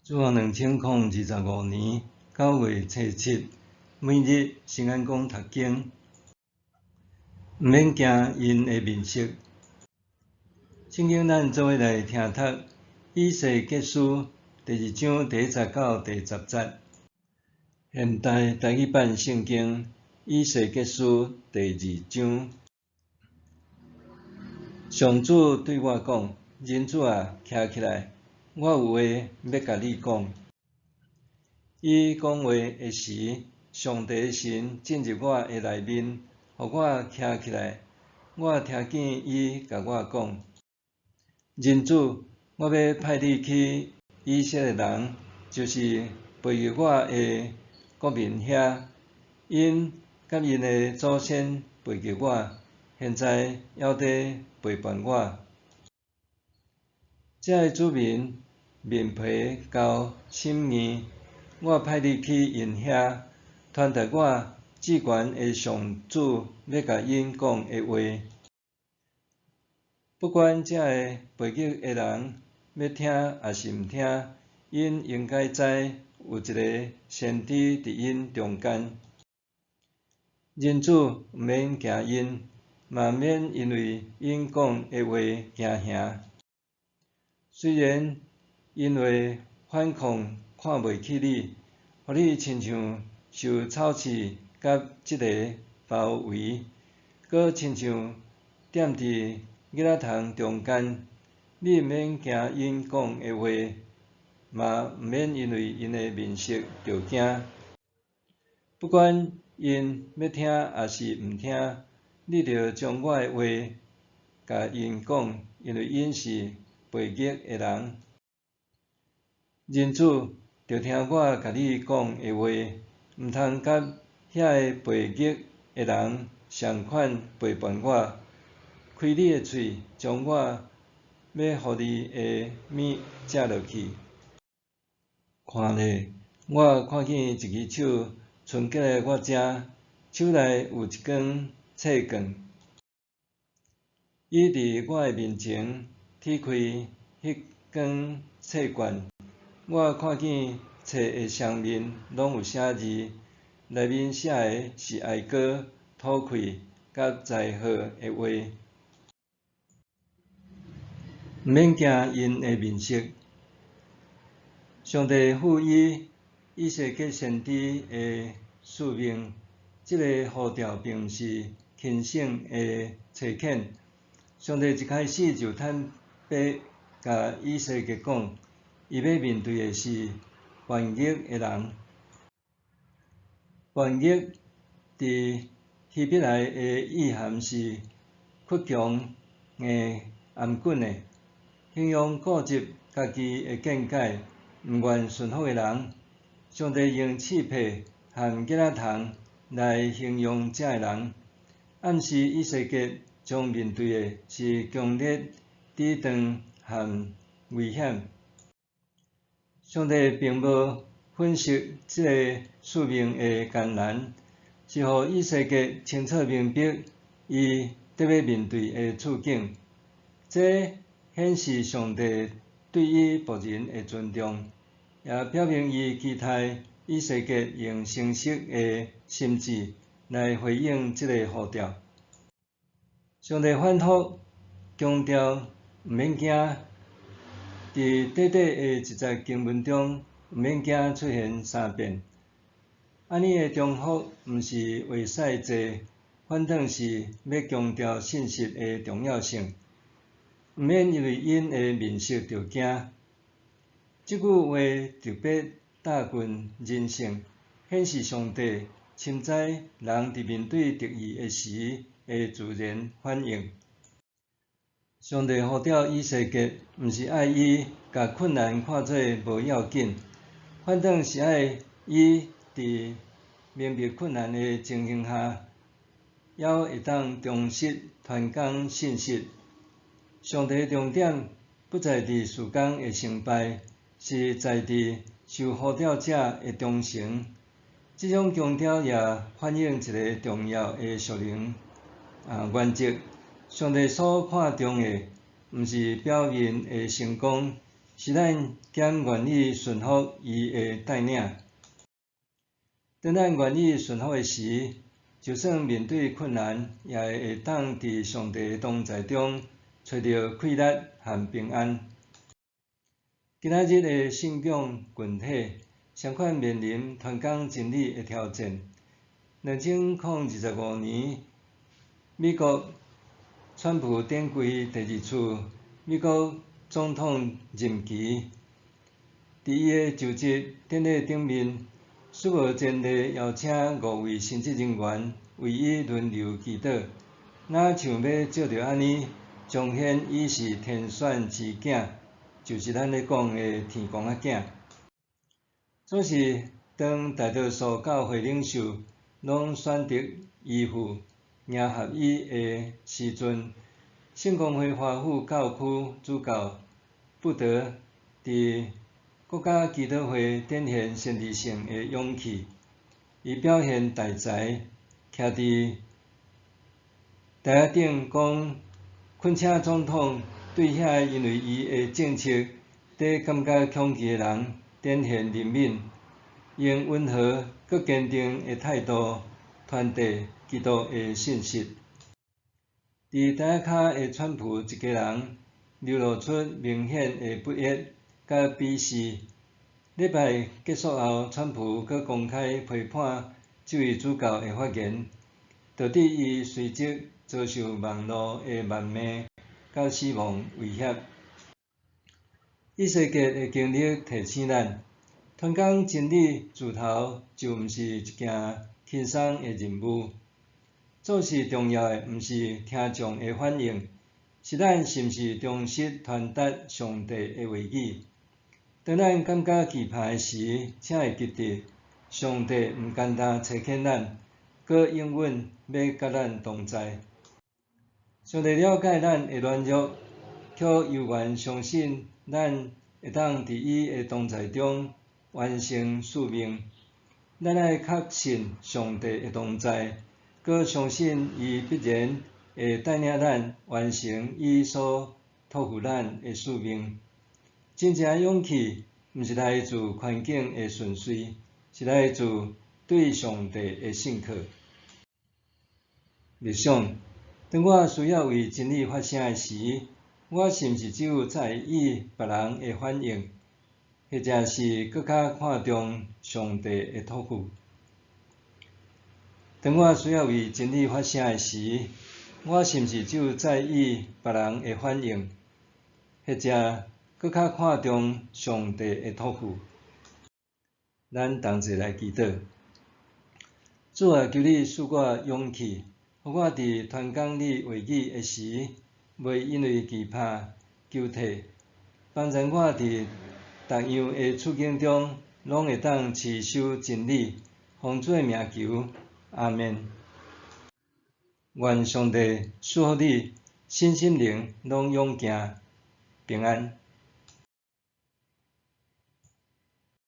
主後2025年9月初7，每日新眼光讀經，毋免驚𪜶的面色。聖經咱做伙來聽讀以西結書第二章第一節到第十節。現代台語版聖經以西結書第二章。上主對我講：人子啊，徛起來，我有話欲共你講。伊講話的時，上帝的神進入我的內面，予我徛起來。我聽見伊共我講：人子，我欲派你去以色列人，就是背逆我的國民遐，𪜶佮𪜶的祖先背逆我，現在猶佇背叛我。這个子民面皮厚心硬，我派你去𪜶遐，傳達我至懸的上主欲共𪜶講的話。不管這个背逆的人欲聽抑是毋聽，𪜶應該知有一个先知佇𪜶中間。人子，毋免驚𪜶，嘛毋免因為𪜶講的話驚嚇。雖然𪜶會反抗看袂起你，予你親像受草刺佮蟄个包圍，閣親像踮佇囡仔蟲中間，你毋免驚𪜶講的話，嘛毋免因為𪜶的面色著驚。不管𪜶欲聽抑是毋聽，你著將我的話共𪜶講，因為𪜶是背逆的人。人子，著聽我共你講的話，毋通佮遐个背逆的人仝款背叛我。開你的喙，將我欲予你的物食落去。看咧，我看見一支手伸過來我遮，手內有一根冊棍。伊佇我的面前鐵開彼根冊卷，我看見冊的雙面攏有寫字，內面寫的是哀歌、吐氣佮災禍的話。毋免驚𪜶的面色。上帝賦予以西結先知的使命，這个呼召並毋是輕省的差遣。上帝一開始就坦白共以西結講，伊欲面對的是叛逆的人。叛逆佇希伯來的意涵是倔強、硬、頷頸的，形容固執家己的見解、毋願順服的人。上帝用刺帕和囡仔蟲來形容這个人，暗示以西結將面對的是強烈抵擋和危險。上帝並無粉飾這个使命的艱難，是予以西結清楚明白伊得欲面對的處境。這顯示上帝對伊僕人的尊重，也表明伊期待以西結用誠實的心志來回應這个呼召。上帝反覆強調毋免驚，佇短短的一節經文中，毋免驚出現三遍。按呢的重複毋是話屎濟，反轉是欲強調信息的重要性。毋免因為𪜶的面色著驚。這句話特別貼近人性，顯示上帝深知人佇面對敵意的時的自然反應。上帝呼召以西結，毋是愛伊共困難看做無要緊，反轉是愛伊佇明白困難的情形下，猶會當忠實傳講信息。上帝重點不在佇事工的成敗，是在佇受呼召者的忠誠。這種強調也反映一个重要的屬靈原則：上帝所看重的，毋是表面的成功，是咱減願意順服伊的帶領。當咱願意順服的時，就算面對困難，也會當佇上帝的同在中揣著氣力和平安。今仔日的信仰群體，相款面臨傳講真理的挑戰。2025年，美國川普典貴第二次美國總統任期，佇伊的就職典禮頂面，史無前例邀請五位神職人員為伊輪流祈禱，若像欲藉著按呢，彰顯伊是天選之囝，就是咱咧講的天公仔囝。總是當大多數教會領袖攏選擇依附、迎合伊的時陣，聖公會華府教區主教布德佇國家祈禱會展現先知性的勇氣，伊表現大才，徛佇台仔頂講，懇請總統對遐因為伊的政策佇感覺恐懼的人展現憐憫，用溫和閣堅定的態度傳遞基督的信息。佇台仔跤的川普一家人流露出明顯的不悅佮鄙視。禮拜結束後，川普閣公開批判這位主教的發言，導致伊隨即遭受網路的謾罵佮死亡威脅。以西結的經歷提醒咱，傳講真理自頭就毋是一件輕鬆的任務。做事重要的毋是聽眾的反應，是咱是毋是忠實傳達上帝的話語。當咱感覺懼怕的時，請會記得，上帝毋單單差遣咱，閣永遠欲佮咱同在。上帝了解咱的軟弱，卻猶原相信咱會當佇伊的同在中完成使命。咱愛確信上帝的同在，閣相信伊必然會帶領咱完成伊所託付咱的使命。真正的勇氣，毋是來自環境的順遂，是來自對上帝的信靠。默想，當我需要為真理發聲的時，我是毋是只有在意別人的反應，或者是閣較看重上帝的託付？當我需要為真理發聲的時，我是毋是只有在意別人的反應，或者閣較看重上帝的託付？咱同齊來祈禱。主啊，求你賜我勇氣，予我佇傳講你話語的時，袂因為懼怕求退，幫助我佇逐樣的處境中，攏會當持守真理。奉主的名求，阿們。願上帝賜福你，身心靈攏勇健平安。